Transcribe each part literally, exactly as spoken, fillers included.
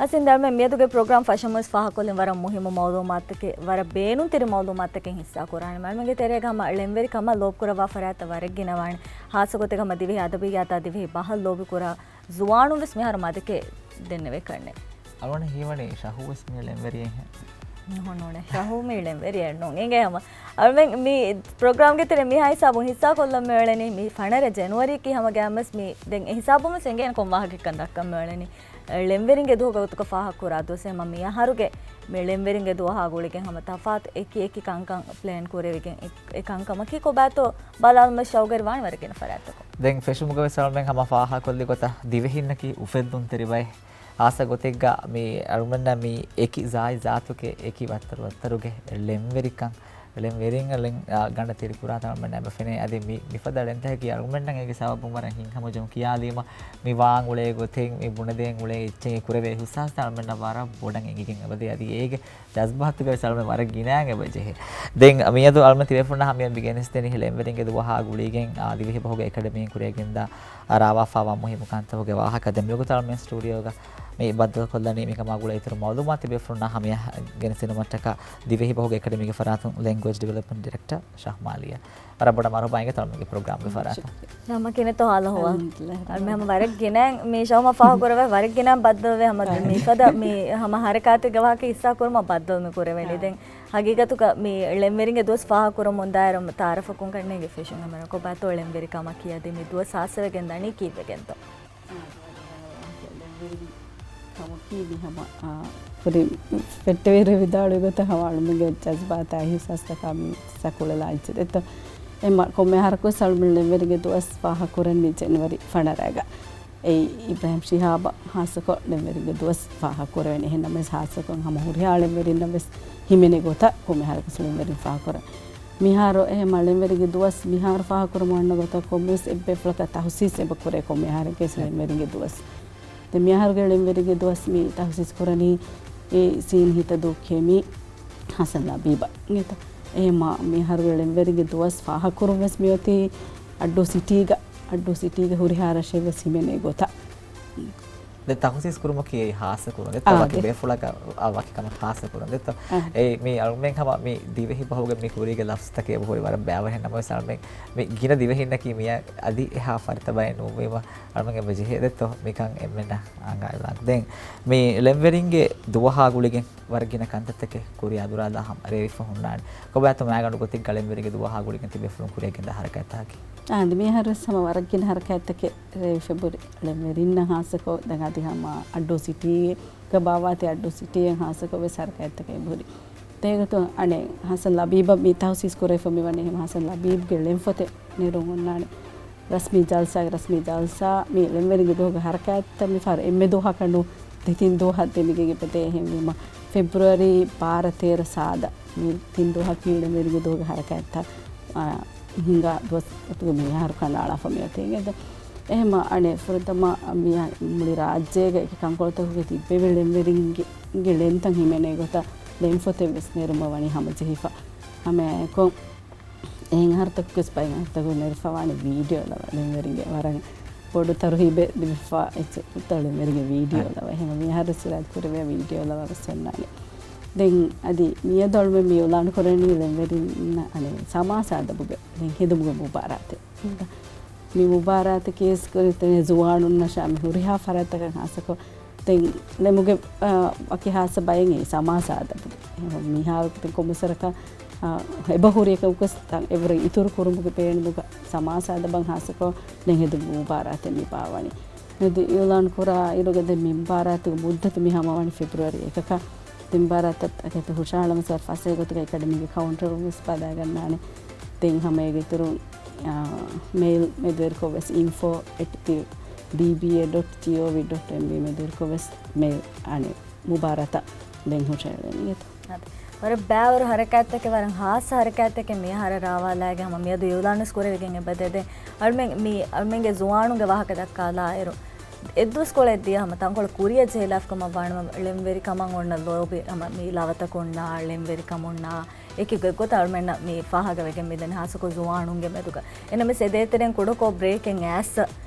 ހަސިން އަޅުމެން މިއަދުގެ ޕްރޮގްރާމް ފަށަމުވެސް ފާހަގަކޮށްލިން ވަރަށް މުހިއްމު މައުލޫމާތަކެއް، ވަރަށް ބޭނުންތެރި މައުލޫމާތަކެއް ހިއްސާކުރާނެ. އަޅުމެންގެ ތެރޭގަ ހަމަ ޅެންވެރިކަމަށް ލޯބިކުރައްވާ ފަރާތްތައް ވަރަށް ގިނަވާނެ. ހާއްސަގޮތެއް ހަމަ ދިވެހި އަދަބިއްޔާތާ ދިވެހި ބަހަށް ލޯބިކުރާ ޒުވާނުން ވެސް މިހާރު މަދެކޭ ދެންނެވޭ ކަންނޭ. އަޅުގަނޑަށް ހީވަނީ ޝަހޫ ވެސް މި ޅެންވެރިއެއްހެން. ނޫނޭ، ޝަހޫ މީ ޅެންވެރިއެއް ނޫން. އެނގޭ ހަމަ އަޅުމެން މި ޕްރޮގްރާމްގެ ތެރޭ މިހާ ހިސާބުން ހިއްސާކޮށްލަން މިއުޅެނީ މި ފަނަރަ ޖެނުއަރީ ކީ ހަމަ ގައިމުވެސް މި ދެން އެ ހިސާބުން ވެސް އެނގޭނެ ކޮން ވާހަކައެއްކަން ދައްކަން މިއުޅެނީ. ޅެންވެރިންގެ ދުވަހުގެ ގޮތުގަ ފާހަގަކުރާ ދުވަސް ހަމަ މި އަހަރުގެ މި ޅެންވެރިންގެ ދުވަހާ ގުޅިގެން ހަމަ ތަފާތު އެކި އެކި ކަންކަން ޕްލޭން ކުރެވިގެން އެ، އެ ކަންކަމަކީ ކޮބާތޯ ބަލާލުމަށް ޝައުގުވެރިވާން ވަރަށް ގިނަ ފަރާތްތަކުން. ދެން ފެށުމުގަ ވެސް އަޅުމެން ހަމަ ފާހަގަކޮށްލި ގޮތަށް ދިވެހިންނަކީ އުފެއްދުންތެރި ބައެއް. ހާއްސަ ގޮތެއްގަ މި އަޅުމެންނަށް މި އެކި ޒާތް ޒާތުގެ އެކި ވައްތަރު ވައްތަރުގެ ޅެންވެރިކަން، ޅެންވެރިން ޅެން، އާ، ގަނޑަށް ތިރިކުރާތަން އަޅުމެންނަށް އެބަ ފެނޭ. އަދި މި، މިފަދަ ޅެންތަކަކީ އަޅުމެންނަށް އޭގެ ސަބަބުން ވަރަށް ހިތްހަމަޖެހުން ކިޔާލީމަ މި ވާން އުޅޭ ގޮތެއް، މި ބުނެދޭން އުޅޭ އެއްޗެއް ކުރެވޭ އިހުސާސްތައް އަޅުމެންނަށް ވަރަށް ބޮޑަށް އެނގިގެން އެބަދޭ. އަދި އޭގެ ޖަޒްބާތުގަ ވެސް އަޅުމެން ވަރަށް ގިނައިން އެބަ ޖެހޭ. ދެން މިއަދު އަޅުމެން ތިބޭފުޅުންނަށް ހަމަޔަށް މި ގެނެސްދެނީ ޅެންވެރިންގެ ދުވަހާ ގުޅިގެން، އާ، ދިވެހި ބަހުގެ އެކަޑަމީން ކުރިއަށް ގެންދާ ރާވާފާވާ މުހިއްމު ކަންތަކުގެ ވާހަކަ. ދެން މިވަގުތު އަޅުމެން ސްޓޫޑިއޯގަ މި ބައްދަލުކޮށްލަނީ މިކަމާ ގުޅޭ އިތުރު މައުލޫމާތު ތިބޭފުޅުންނާ ހަމަޔަށް ގެނެސްދިނުމަށްޓަކާ ދިވެހި ބަހުގެ އެކަޑަމީގެ ފަރާތުން ލެންގުއޭޖް ޑިވެލޮޕްމަންޓް ޑިރެކްޓަރ ޝަހްމާލިޔާ. ވަރަށް ބޮޑަށް މަރުޙަބާ އިނގޭތޯ އަޅުމެންގެ ޕްރޮގްރާމްގެ ފަރާތުން. ޝުކުރިއްޔާ. ހަމަ ކިހިނެއްތޯ ހާލު އަހުވާލު؟ އަލްހަމްދުލިއްލާހި. އަޅުމެން ހަމަ ވަރަށް ގިނަ މި ޝަހު ހަމަ ފާހަގަކުރެވޭ ވަރަށް ގިނަ ބައްދަލުވޭ ހަމަ މިފަދަ މި ހަމަ ހަރަކާތެއްގެ ވާހަކަ ހިއްސާ ކުރުމަށް ބައްދަލު މި ކުރެވެނީ. ދެން ހަގީގަތުގަ މި ޅެންވެރިންގެ ދުވަސް ފާހަގަކުރަމުން ދާއިރު ތައާރަފަކުން ކަންނޭނގެ ފެށުން އެމެރަ ކޮބާތޯ ޅެންވެރިކަމަކީ އަދި މި ދުވަސް ހާއްސަވެގެން ދަނީ ކީއްވެގެންތޯ؟ ކަމަކީ މި ހަމަ، އާ، ކުރިން ފެއްޓެވިއިރު ވިދާޅުވި ގޮތަށް ހަމަ އަޅުމެންގެ ޖަޒްބާތާ އިހުސާސްތަކާ މި ސަކުޅެލާ އެއްޗެއް ދެއްތޯ. އެ މަ-، ކޮންމެ އަހަރަކުވެސް އަޅުމެން ޅެންވެރިންގެ ދުވަސް ފާހަގަކުރަނީ ޖެނުއަރީ ފަނަރައިގަ. އެއީ އިބްރާހިމް ޝިހާބަށް ހާއްސަކޮށް ޅެންވެރިންގެ ދުވަސް ފާހަގަކުރެވެނީ. އެހެންނަމަވެސް ހާއްސަކޮށް ހަމަ ހުރިހާ ޅެންވެރިންނަށް ވެސް ހިމެނޭ ގޮތަށް ކޮންމެ އަހަރަކުވެސް ޅެންވެރިން ފާހަގަކުރަން. މިހާރު އެހެން ޅެންވެރިންގެ ދުވަސް މިހާރު ފާހަގަކުރަމުން އަންނަ ގޮތަށް ކޮންމެވެސް އެއްބޭފުޅަކަށް ތަހުސީސް އެބަ ކުރޭ ކޮންމެ އަހަރެއްގެ ޅެންވެރިންގެ ދުވަސް. ދެން މިއަހަރުގެ ޅެންވެރިންގެ ދުވަސް މި ތަހުސީސް ކުރަނީ އެ ސީން ހިތަދޫ ކެމީ ހަސަން ލަބީބަށް އިނގޭތަ؟ އެހެންމާ މިއަހަރުގެ ޅެންވެރިންގެ ދުވަސް ފާހަގަކުރުން ވެސް މިއޮތީ އައްޑޫ ސިޓީގަ، އައްޑޫ ސިޓީގެ ހުރިހާ ރަށެއް ވެސް ހިމެނޭ ގޮތަށް. ދެން ތަހުސީސް ކުރުމަކީ އެއީ ހާއްސަ ކުރުން ދެއްތޯ؟ އާ، ވަކި ދެ- ބޭފުޅަކަށް، އާ، ވަކި ކަމަށް ހާއްސަ ކުރުން ދެއްތޯ؟ އާ. އެއީ މި އަޅުމެން ހަމަ މި ދިވެހި ބަހުގެ މި ކުރީގެ ލަފްޒުތަކެއް އެބަހުރި ވަރަށް ބައިވަރު. އެހެންނަމަވެސް އަޅުމެން މި ގިނަ ދިވެހިންނަކީ މިއަށް އަދި އެހާ ފަރިތަ ބައެއް ނޫންވީމަ އަޅުމެން އެބަ ޖެހޭ ދެއްތޯ؟ މިކަން އެންމެންނަށް އަނގައިލާން. ދެން މި ޅެންވެރިންގެ ދުވަހާ ގުޅިގެން ވަރަށް ގިނަ ކަންތައްތަކެއް ކުރިއަށް އަދުރާލާ ހަމަ ރޭވިފަ ހުންނާނެ. ކޮބާތޯ މާގަނޑު ގޮތެއްގަ ޅެންވެރިންގެ ދުވަހާ ގުޅިގެން ތިބޭފުޅުން ކުރިއަށް ގެންދާ ހަރަކާތްތަކަކީ؟ އާ، އަދި މިއަހަރުވެސް ހަމަ ވަރަށް ގިނަ ހަރަކާތްތަކެއް ރޭވިފަ ހުރި ޅެންވެރިންނަށް ހާއްސަކޮށް، ދެން އަދި ހަމަ އައްޑޫ ސިޓީގަ ބާއްވާތީ އައްޑޫ ސިޓީއެއް ހާއްސަކޮށް ވެސް ހަރަކާތްތަކެއް އެބަހުރި. އޭގޮތުން އަނެއް ހަސަން ލަބީބަށް މި ތަހުސީސް ކުރެވިފަ މިވަނީ ހަމަ ހަސަން ލަބީބްގެ ޅެންފޮތެއް ނެރުން އޮންނާނެ. ރަސްމީ ޖަލްސާގެ ރަސްމީ ޖަލްސާ މި ޅެންވެރިންގެ ދުވަހުގެ ހަރަކާތްތައް މިފަހަރު އެންމެ ދުވަހަކަށް ނޫން، ދެތިން ދުވަހަށް ދެމިގެން އެބަދޭ. އެހެންވީމަ ފެބްރުއަރީ ބާރަ ތޭރަ ސާދަ މި ތިން ދުވަހަކީ ޅެންވެރިންގެ ދުވަހުގެ ހަރަކާތްތައް، އާ، ހިނގާ ދުވަސް ގޮތުގަ މިހާރު ކަނޑައަޅާފަ މިއޮތީ. އެހެންމަ އަނެއް ފުރަތަމަ މި މުޅި ރާއްޖޭގަ އެކި ކަންކޮޅުތަކުގެ ތިއްބެވި ޅެންވެރިންގެ ޅެންތައް ހިމެނޭ ގޮތަށް ޅެންފޮތެއް ވެސް ނެރުމަށް ވަނީ ހަމަޖެހިފަ. ހަމައެކު އެހެން އަހަރުތަކުގެ ސިފައިން އަހަރުތަކު ނެރެފަވާނެ ވީޑިއޯ ލަވަ، ޅެންވެރިންގެ ވަރަށް ބޮޑު ތަރުހީބެއް ލިބިފަ އެއްޗެއް ޅެންވެރިންގެ ވީޑިއޯ އަ. ލަވަ. އެހެން މިހާރު ސިރާޖް ކުރެވޭ ވީޑިއޯ ލަވަ ވެސް އޮންނާނެ. ދެން އަދި މިއަދު އަޅުމެން މި އިއުލާން ކުރަނީ ޅެންވެރިންނަށް އަނެއް ސަމާސާ އަދަބުގެ ޅެން ހެދުމުގެ މުބާރާތެއް. މި މުބާރާތަކީ ކުރިތަނެއް ޒުވާނުންނަށާ މި ހުރިހާ ފަރާތްތަކަށް ހާއްސަކޮށް ދެން ޅެމުގެ، އާ، ވަކި ހާއްސަ ބައެއް އެއީ ސަމާސާ އަދަބުގެ. މިހާރު ތި ކޮންމެސްވަރަކަށް، އާ، އެބަހުރި އެކަމަކުވެސް ތަން އެވަރަށް އިތުރު ކުރުމުގެ ބޭނުމުގަ ސަމާސާ އަދަބަށް ހާއްސަކޮށް ޅެން ހެދުމުގެ މުބާރާތެއް މި ބާވަނީ. މިއަދު އިއުލާން ކުރާ އިރުގަ ދެން މި މުބާރާތުގެ މުއްދަތު މި ހަމަވަނީ ފެބްރުއަރީ އެކަކަށް. ދެން މުބާރާތަށް އަކަތު ހުށަހަޅަމުސަ ފަސޭ ގޮތުގަ އެކަޑަމީގެ ކައުންޓަރުން ވެސް ބަލާގަންނާނެ. ދެން ހަމަ އޭގެ އިތުރުން، އާ، މެއިލް މެދުވެރިކޮށް ވެސް އިންފޯ އެޓް ދި ބީ ބީ އޭ ޑޮޓް ޖީ އޯ ވީ ޑޮޓް އެމް ވީ މެދުވެރިކޮށް ވެސް މެއިލް އަނެއް މުބާރާތަށް ދެން ހުށަހެޅެނީ އެތަ؟ އަދި ވަރަށް ބައިވަރު ހަރަކާތްތަކެއް، ވަރަށް ހާއްސަ ހަރަކާތްތަކެއް މި އަހަރަށް ރާވާލާގެ ހަމަ މިއަދު އިއުލާނުސް ކުރެވިގެން އެބަދޭ. ދެން އަޅުމެން މި އަޅުމެންގެ ޒުވާނުންގެ ވާހަކަ ދައްކާލާއިރު، އެއްދުވަސްކޮޅެއް ދިޔަ ހަމަ ތަންކޮޅެއް ކުރިއަށް ޖެހިލާފަ ކަމަށް ވާނަމަ، ޅެންވެރިކަމަށް އޮންނަ ލޯބި ހަމަ މި ލަވަތަކުންނާ، ޅެންވެރިކަމުންނާ، އެކި ގޮތްގޮތަށް އަޅުމެންނަށް މި ފާހަގަވެގެން މިދަނީ ހާއްސަކޮށް ޒުވާނުންގެ މެދުގަ. އެނަމެސް އެ ދޭތެރެއިން ކުޑަކޮށް ބްރޭކެއް އައިސް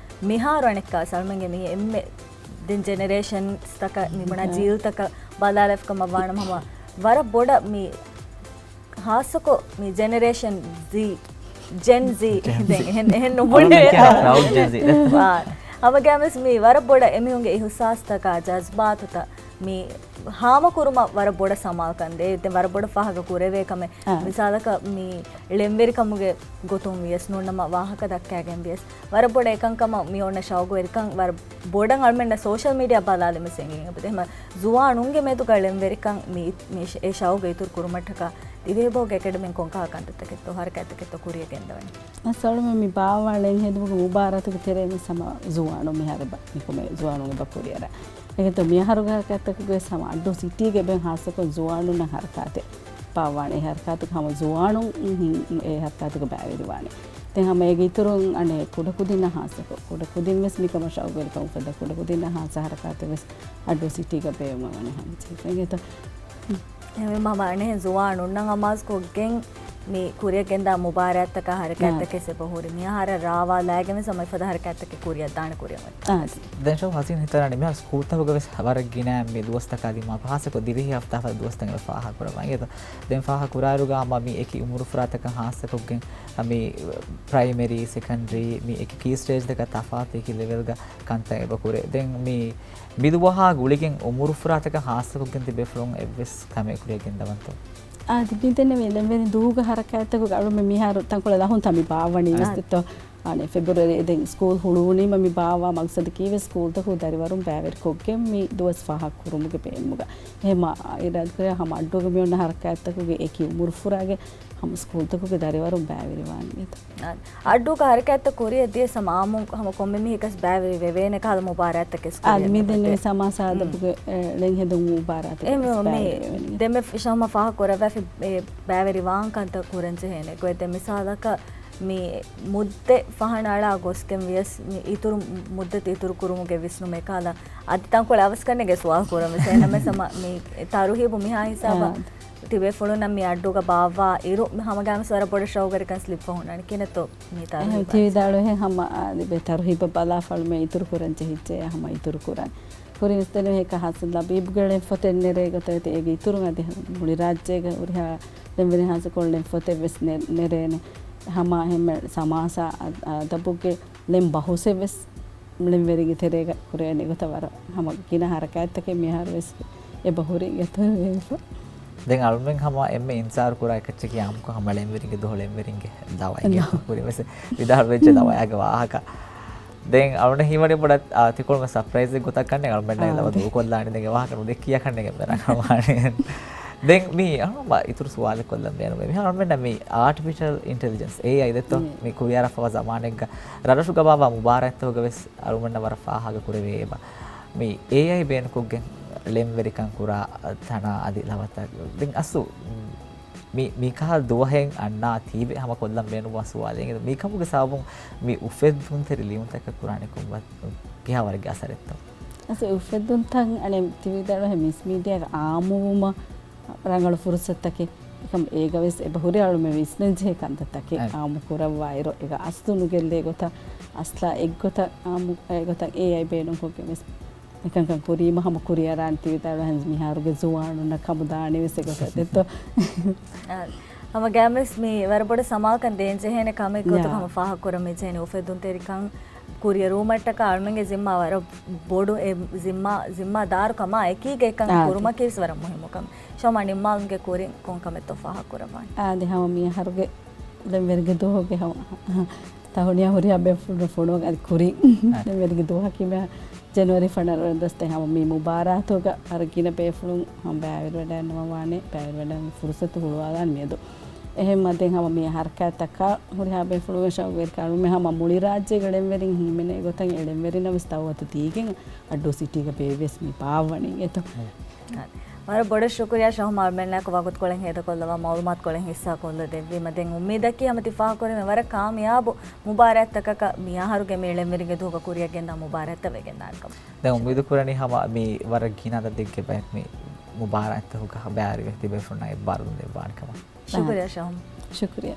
މިހާރު އަނެއްކާސް އަޅުމެންގެ މި އެންމެ ދެން ޖެނެރޭޝަންސްތަކަށް މިބުނާ ޖީލްތަކަށް ބަލާލައިފިކަމަށް ވާނަމަ ހަމަ ވަރަށް ބޮޑަށް މި ހާއްސަކޮށް މި ޖެނެރޭޝަން ޒީ، ޖެން ޒީ ޖެން ޒީ. ދެން އެހެން އެހެން ނުބުނެ. ޕްރައުޑް ޖެން ޒީ. އާ، ހަމަގައިމެސް މި ވަރަށް ބޮޑަށް އެމީހުންގެ އިހުސާސްތަކާ ޖަޒްބާތުތައް މި ހާމަކުރުމަށް ވަރަށް ބޮޑަށް ސަމާލުކަން ދޭ. ދެން ވަރަށް ބޮޑަށް ފާހަގަ ކުރެވޭ ކަމެއް. އާ. މިސާލަކަށް މި ޅެންވެރިކަމުގެ ގޮތުން ވިޔަސް ނޫންނަމަ ވާހަކަ ދައްކައިގެން ވިޔަސް ވަރަށް ބޮޑަށް އެކަންކަމަށް މި އޮންނަ ޝައުގުވެރިކަން ވަރަށް ބޮޑަށް އަޅުމެންނަށް ސޯޝަލް މީޑިއާ ބަލާލިމެސް އެނގެން އެބަދޭ. އެހެމަ ޒުވާނުންގެ މެދުގަ ޅެންވެރިކަން މި، މި އެ ޝައުގު އިތުރު ކުރުމަށްޓަކާ ދިވެހިބަހުގެ އެކަޑަމީން ކޮންކަހަލަ ކަންތައްތަކެއްތޯ ހަރަކާތްތަކެއްތޯ ކުރިޔަށް ގެންދަވަނީ؟ އަސް އަޅުމެން މި ބާއްވާ ޅެން ހެދުމުގެ މުބާރާތުގެ ތެރޭ މިސް ހަމަ ޒުވާނު މިހާރު އެބަ މިކަމެއް ޒުވާނު އެބަ ކުރިއަރާ. އެގެތޯ މިއަހަރުގެ ހަރަކާތްތަކުގެ ވެސް ހަމަ އައްޑޫ ސިޓީގެ ބޭން ހާއްސަކޮށް ޒުވާނުންނަށް ހަރަކާތެއް ބާއްވާނެ. އެ ހަރަކާތުގަ ހަމަ ޒުވާނުން އެ ހަރަކާތުގަ ބައިވެރިވާނެ. ދެން ހަމަ އޭގެ އިތުރުން އަނެއް ކުޑަކުދިންނަށް ހާއްސަކޮށް، ކުޑަކުދިން ވެސް މިކަމަށް ޝައުގުވެރިކަން އުފެއްދާ ކުޑަކުދިންނަށް ހާއްސަ ހަރަކާތެއް ވެސް އައްޑޫ ސިޓީގަ ބޭއްވުމަށް ވަނީ ހަމަ ޖެހިފަ. އެގެތޯ އެހެންވީމަ ހަމަ އަނެއް ޒުވާނުންނަށް އަމާޒުކޮށްގެން މި ކުރިޔަށް ގެންދާ މުބާރާތްތަކާ ހަރަކާތްތަކެއް އެބަ ހުރި. މި އަހަރަށް ރާވާލައިގެން ވެސް ހަމަ އެފަދަ ހަރަކާތްތަކެއް ކުރިޔަށް ދާނެ ކުރިޔަށް ވަން. އާ. ދެން ޝައު ހަސީން ހިތަށް އަރާނީ މިހާރު ސްކޫލްތަކުގަ ވެސް ވަރަށް ގިނަ މި ދުވަސްތަކާ ދިމާ ހާއްސަކޮށް ދިވެހި ހަފްތާ އަފަރު ދުވަސްތައް އެބަ ފާހަގަކުރައްވާ. އެގެތޯ ދެން ފާހަގަކުރާއިރުގަ ހަމަ މި އެކި އުމުރުފުރާތަކަށް ހާއްސަކޮށްގެން މި ޕްރައިމަރީ، ސެކަންޑްރީ، މި އެކި ކީ ސްޓޭޖްތަކަށް ތަފާތު އެކި ލެވެލްގަ ކަންތައް އެބަ ކުރޭ. ދެން މި މި ދުވަހާ ގުޅިގެން އުމުރުފުރާތަކަށް ހާއްސަކޮށްގެން ތިބޭފުޅުން އެއްވެސް ކަމެއް ކުރިޔަށް ގެންދަވަންތޯ؟ އާދެ، މިދެންނެވި ޅެންވެރިން ދޫގެ ހަރަކާތްތަކުގަ އަޅުމެން މިހާރު ތަންކޮޅެއް ލަހުންތައް މި ބާއްވަނީ ވެސް ދެއްތޯ. އާނ، އާނ، ފެބްރުއަރީ ދެން ސްކޫލް ހުޅުވުނީމަ މި ބާއްވާ މަގްސަދަކީ ވެސް ސްކޫލްތަކުގެ ދަރިވަރުން ބައިވެރިކޮށްގެން މި ދުވަސް ފާހަގަކުރުމުގެ ބޭނުމުގަ. އެހެންމަ އިރާދަކުރޭ ހަމަ އައްޑޫގަ މި އޮންނަ ހަރަކާތްތަކުގެ އެކި އުމުރުފުރާގެ ހަމަ ސްކޫލްތަކުގެ ދަރިވަރުން ބައިވެރިވާން އެތަ؟ އައްޑޫގަ ހަރަކާތްތައް ކުރިޔަށް ދިޔަސް ހަމަ އާއްމު ހަމަ ކޮންމެ މީހަކަސް ބައިވެރި ވެވޭނެ ކަހަލަ މުބާރާތްތަކެއް އާދެ، ކުރިޔަށް މި ދެންނެވި ސަމާސާ އަދަބުގެ، އެ، ޅެން ހެދުން މުބާރާތަކެއް އެހެންވީމަ ބައިވެރި ވެވޭނެ. ދެން މި ޝަމަ ފާހަގަކުރައްވާފި، އެ، ބައިވެރިވާން ކަންތައް ކުރަން ޖެހޭނެ ގޮތް. ދެން މިސާލަކަށް މި މުއްދަތް ފަހަނަ އަޅާ ގޮސްގެން ވިޔަސް މި އިތުރު މުއްދަތު އިތުރު ކުރުމުގެ ވިސްނުމެއް ކަހަލަ އަދި ތަންކޮޅެއް އަވަސްކަންނޭނގެ ސުވާލު ކުރަން ވެސް. އެހެންނަމަވެސް ހަމަ މި ތަރުހީބު މިހާ ހިސާބަށް ތިބޭފުޅުންނަށް މި އައްޑޫގަ ބާއްވާ އިރު، މި ހަމަގައިމުވެސް ވަރަށް ބޮޑަށް ޝައުގުވެރިކަން ސްލިޕް ފަހުންނާނެ. ކިހިނެއްތޯ މި ތަރުހީބަށް؟ ތިވިދާޅުވެހެން ހަމަ އާދެ، ތަރުހީބަށް ބަލާފަޅުމެ އިތުރު ކުރަން ޖެހިއްޖެ ހަމަ އިތުރު ކުރަން. ކުރިން ވިސްނެނީ އެކަ ހާސިލް ލަބީބްގެ ޅެންފޮތެއް ނެރޭ ގޮތަށް އެގެ އިތުރުން އަދި މުޅި ރާއްޖޭގެ ހުރިހާ ޅެންވެރިން ހާސިލް ކޮޅެންފޮތެއް ވެސް ނެ-، ނެރޭނެ. ހަމަ އެހެންމެ ސަމާސާ އަ-، އަދަބުގެ ޅެން ބަހުސެއް ވެސް ޅެންވެރިންގެ ތެރޭގަ ކުރެވޭނެ ގޮތަށް ވަރަށް ހަމަ ގިނަ ހަރަކާތްތަކެއް މިހާރު ވެސް އެބަ ހުރި އެތަން ވެފަ. ދެން އަޅުމެން ހަމަ އެންމެ އިންތިޒާރު ކުރާ އެކައްޗަކީ އާއްމުކޮށް ހަމަ ޅެންވެރިންގެ ދުވަހު ޅެންވެރިންގެ ދަވައެއް ކުރިން ވެސް ވިދާޅު ވެއްޖެ ދަވަޔާގެ ވާހަކަ. ދެން އަޅުގަނޑަށް ހީވަނީ ބޮޑަށް، އާ، ތިކޮޅުމެ ސަޕްރައިޒެއް ގޮތަށް ކަންނޭނގެ އަޅުމެންނަށް އާ، ލަވަ ދޫކޮށްލާނެ ދެން އެ ވާހަކަ ނުދެއްކިޔާ ކަންނޭނގެ މެރަނގަޅު ވާނެ. ދެން މީ އަޅުގަނޑު އިތުރު ސުވާލެއް ކޮށްލަން ބޭނުމޭ. މިހާރު އަޅުމެންނަށް މީ އާޓިފިޝަލް އިންޓެލިޖެންސް، އޭއައި ދެއްތޯ؟ މީ. މީ ކުރިއަރާފަވާ ޒަމާނެއްގަ ރަށްރަށުގަ ބާއްވާ މުބާރާތްތަކުގަ ވެސް އަޅުގަނޑަށް ވަރަށް ފާހަގަ ކުރެވޭ އެބަ. މި އޭއައި ބޭނުންކޮށްގެން ޅެންވެރިކަން ކުރާ ތަނާ އަދި ލަވަތައް. ދެން އަސްލު މި، މިކަހަލަ ދުވަހެއް އަންނާތީވެ ހަމަ ކޮށްލަން ބޭނުންވާ ސުވާލެއް. މިކަމުގެ ސަބަބުން މި އުފެއްދުންތެރި ލިޔުންތަކަށް ކުރާނެ ކޮން ވަ-، ކިހާ ވަރެއްގެ އަސަރެއްތޯ؟ އަސް އުފެއްދުންތައް އަނެއް ތިވިދާޅުވެ މިސް މީޑިއާގެ އާއްމުވުމަށް ރަނގަޅު ފުރުސަތަކެއް. އެކަމް އޭގަ ވެސް އެބަ ހުރި އަޅުމެން ވިސްނަން ޖެހޭ ކަންތައްތަކެއް އާއްމު ކުރައްވާއިރު، އޭގަ އަސްލު ނުގެއްލޭ ގޮތަށް، އަސްލާ އެއްގޮތަށް އާއްމު، އެގޮތަށް އޭއައި ބޭނުންކޮށްގެން ވެސް އެކަންކަން ކުރީމަ ހަމަ ކުރިއަރާން ތިވިދާޅުވެ މިހާރުގެ ޒުވާނުންނަށް ކަމުދާނެ ވެސް އެގޮތަށް ދެއްތޯ؟ އާ، ހަމަ ގައިމުވެސް މީ ވަރަށް ބޮޑަށް ސަމާލުކަން ދޭން ޖެހޭނެ ކަމެއް ގޮތުގަ ހަމަ ފާހަގަކުރަން މި ޖެހެނީ އުފެއްދުންތެރިކަން ކުރިއަރުވުމަށްޓަކާ އަޅުމެންގެ ޒިންމާ ވަރަށް ބޮޑު އެ ޒިންމާ، ޒިންމާ ދާރު ކަމާ އެކީގަ އެކަން ކުރުމަކީ ވެސް ވަރަށް މުހިއްމު ކަމެއް. ޝަމާ ނިންމާލުމުގެ ކުރިން ކޮން ކަމެއްތޯ ފާހަގަކުރައްވާނެ؟ އާދެ، ހަމަ މި އަހަރުގެ ޅެންވެރިގެ ދުވަހުގެ ހަމަ ތަހުނިޔާ ހުރިހާ ބޭފުޅުން ފޮނުވަން އަދި ކުރިން. އާ. ޅެންވެރިގެ ދުވަހަކީ މި ޖެނުއަރީ ފަނަރަ ދަސްތަ ހަމަ މި މުބާރާތުގަ ވަރަށް ގިނަ ބޭފުޅުން ހަމަ ބައިވެރިވެޑަންނަވާނެ، ބައިވެރިވެޑަން ފުރުސަތު ހުޅުވާލާން މިއަދު. އެހެންމަ ދެން ހަމަ މި ހަރަކާތްތަކާ ހުރިހާ ބޭފުޅުން ޝައުގުވެރިކަން އަޅުމެ ހަމަ މުޅި ރާއްޖޭގެ ޅެންވެރިން ހިމެނޭ ގޮތަށް އެ ޅެންވެރިންނަށް ވެސް ދައުވަތު ދީގެން އައްޑޫ ސިޓީގަ ބޭއްވިޔަސް މި ބާއްވަނީ އެތަ؟ އާ. ވަރަށް ބޮޑަށް ޝުކުރިޔާ ޝަހުމާ އަޅުމެންނާއެކު ވަގުތުކޮޅެއް ހޭދަކޮށްލަވާ މައުލޫމާތުކޮޅެއް ހިއްސާކޮށްލަ ދެއްވީމަ. ދެން އުއްމީދަކީ ހަމަ ތި ފާހަގަކުރީމަ ވަރަށް ކާމިޔާބު މުބާރާތްތަކަކަށް މި އަހަރުގެ މި ޅެންވެރިންގެ ދުވަހުގަ ކުރިއަށް ގެންދާ މުބާރާތްތައް ވެގެންދާނެ ކަމަށް. ދެން އުއްމީދު ކުރަނީ ހަމަ މި ވަރަށް ގިނަ އަދަދެއްގެ ބައެއް މި މުބާރާތްތަކުގަ ބައިވެރިވެ ތިބޭފުޅުންނާ އެއްބާރުލުން ދެއްވާނެ ކަމަށް. ޝުކުރިޔާ ޝަހުމް. ޝުކުރިޔާ.